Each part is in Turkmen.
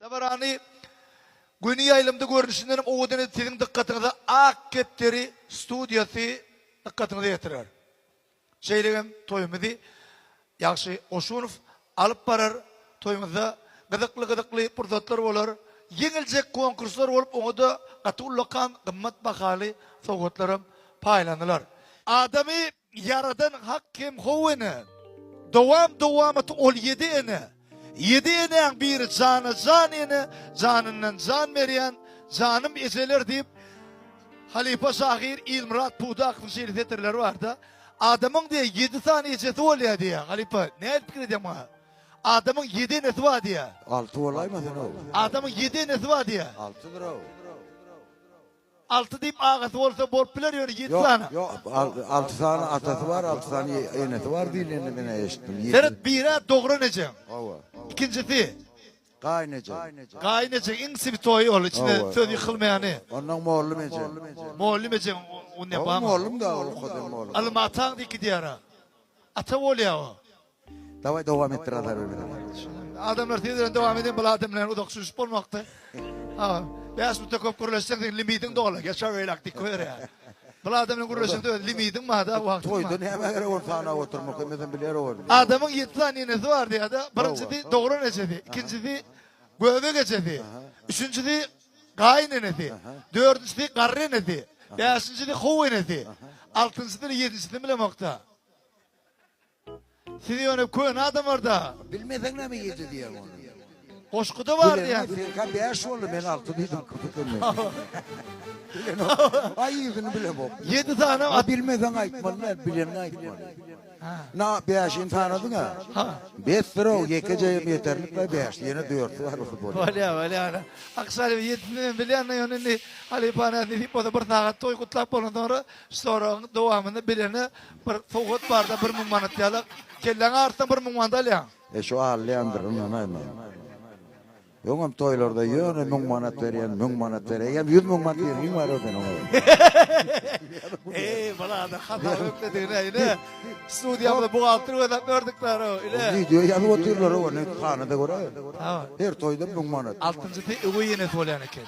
Dabarany göni ýaýlymda görnüşindenem owadan edip siziň dykgatyňyza Ak kepderi studiýasy dykgatyňyza ýetirer. Şeýle hem toýumyzy Ýagşy Goşunow alyp barar. Toýumyzda gyzykly-gyzykly pursatlar bolar. Ýeňiljek konkurslar bolup, oňa-da gaty ullakan gymmat bahaly sowgatlaram paýlanylar. Adamy ýaradan Hak hem How ene, Dowam dowamaty ol ýedi ene. Ýedi enäň biri jana jan ene, Janyndan jan berýän janym ejeler diýip, Halypa şahyr Ilmyrat Pudakowyň şeýle setirleri bar-da, Adamyň diýýär, ýedi sany ejesi bolýar diýýär. Halypa, nähili pikir edýäň muňa? Adamyň ýedi enesi bar diýýär. Alty bolaýmasyn-ow. Adamyň ýedi enesi bar diýýär. Altydyr-ow. Alty diýip agasy bolsa bolup biler ýöne ýedi sany. Ýok, ýok, alty sany atasy bar, alty sany enesi bar diýlenini men-ä eşitdim. Seret, biri-ä dogran ejeň. Hawa. Ikinjisi. Gaýyn ejeň. Gaýyn ejeň iň switoýy ol, içinde söz ýykylmaýany. Onnoň mollum ejeň. Mollum ejeň, o ne bamy? Mollum da ol okadan mollum. Ylym ataň diýip gidýär-ä. Ata bolýa o. Daway dowam etdir Azar bilen. Adamlar siz bilen dowam edin bul adam bilen uzak sürüşip bolmakdy. Ha, 5 minutda köp gürleşseň sen limidiň dolar. Geçer beýlak dik goýar. Bul adam bilen gürleşeňde öz limidiň bar da wagtyň Toýda näme gerek ol sanap oturmak hemmesini biler ol. Adamyň 7 sany enesi bar diýýär-de. Birinjisi dogran ejesi, ikinjisi göbek ejesi, üçünjisi gaýyn enesi, dördünjisi garry enesi, bäşinjisi how enesi, altynjysy ýedinjisini bilemokda. Siz ýöne köne adamlarda. Bilmeseň näme ýedi diýýäň ony. Goşguda bar diýýän. Seňkä 5 boldy, men 6 diýdim köpükende. Bilenok. Aý ýüzüni bilemok. 7 sany at. Bilmeseň aýtmaly däl, bileniňi aýtmaly. Na bäşini sanadyň-a. Besdir-ow, ýekejeýem ýeterlik la bäş, ýene dörtsi bar bolsa bolýar. Bolýar, bolýar. Akşaryp ýedisini men bilýän-de, ýöne indi halypany nesip bolsa bir sagat toý gutlap bolansoňra şu soragyň dowamyny bilene Bir sowgat barda 1000 manat ýalak. Kelläňi agyrtsaň 1000 manat alýaň. E şu alýandyr ynanaýmaň. Öňem toýlarda ýöne 1000 manat berýän, 1000 manat berýän. Eýýäm 100 müň manat bergiň bar o seniň. Eý, bala da hasap ökledigine ine. Studiýamyzda buhgalter gözläp gördükler o, ine. Wideo ýazyp otyrlar o, ne sany-da görä. Her toýda 1000 manat. Altynjysy öweý enesi bolýan eken.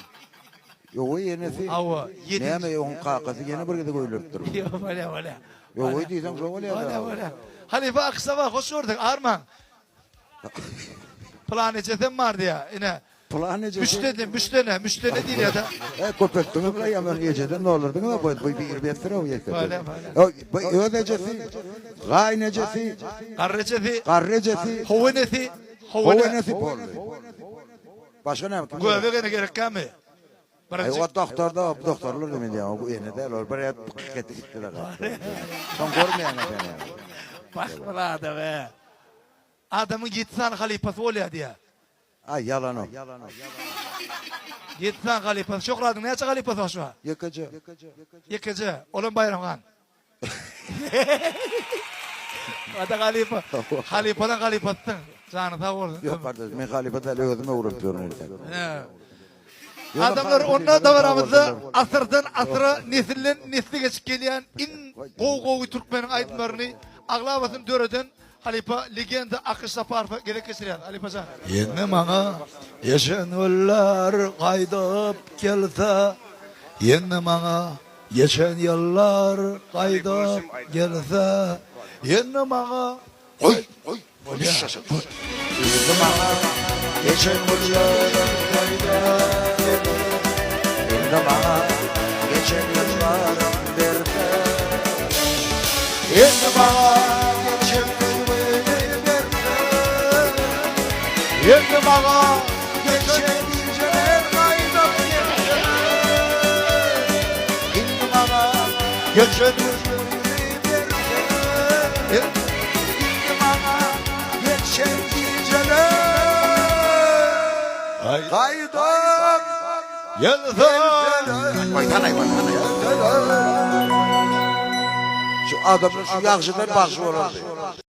Öweý enesi? Hawa, ýedinji. Näme, oň kakasy ýene bir gezek öýlenipdirmi? Ýok, bolýa, bolýa. Öweý diýseň şo bolýa-da. Bolýa, bolýa. Halypa Akşaba, hoş gördük, armaň. Pylan ejesem bar diýýä, ine. Pylan ejesi? Müşdene, müşdene, müşdene diýilýä-de. E, köpeltdiňiz la, ýa men ejeden doldurdyňyz-a, bu bu biri besdir-ow ýeke. Bolýa, bolýa. O, bu öz ejesi, gaýyn ejesi, Garry ejesi, garry ejesi, how enesi, how how enesi boldy. Başga näme kim gerek? Göbek ene gerekkämi? Birinji. Aý o doktor da bu doktorlar neme diýýär o ene däl ol bir ýer pyk etdi gitdiler. Soň görmeýäň sen ýa. Bak bir adam e. Adamyň ýedi sany halypasy bolýar diýýär. Aý ýalan o. Ýedi sany halypasy. Şöhradyň näçe halypasy bar şu wagt? Ýekeje. Ýekeje. Olam Baýram han. Ada halypa. Halypadan halypasyň. Jany sag bolsun. Ýok gardaş, men halypa däl, özüm öwrenip ýörün entek. Adamlar onda dabaramyzda asyrdan asyra, nesilden nesle geçip gelýän iň gowy-gowy türkmeniň aýdymlaryny aglabasyny döreden halypa legenda Akyş Saparowa gezek geçirýär. Halypa jan. Indi maňa geçen günler gaýdyp gelse, Indi maňa Geçen ýyllar gaýdyp gelse, Indi maňa Goý, goý, bolýar. Indi maňa geçen günler gaýdyp gelse, Indi maňa geçen ýyllarym berse. Indi maňa geçen günleri berse, Indi maňa geçen gijeler gaýdyp gelse. Indi maňa geçen günleri berse. Indi maňa geçen gijeler gaýdyp gelse. Şu adamlar şu ýagşydan bagşy bolardy.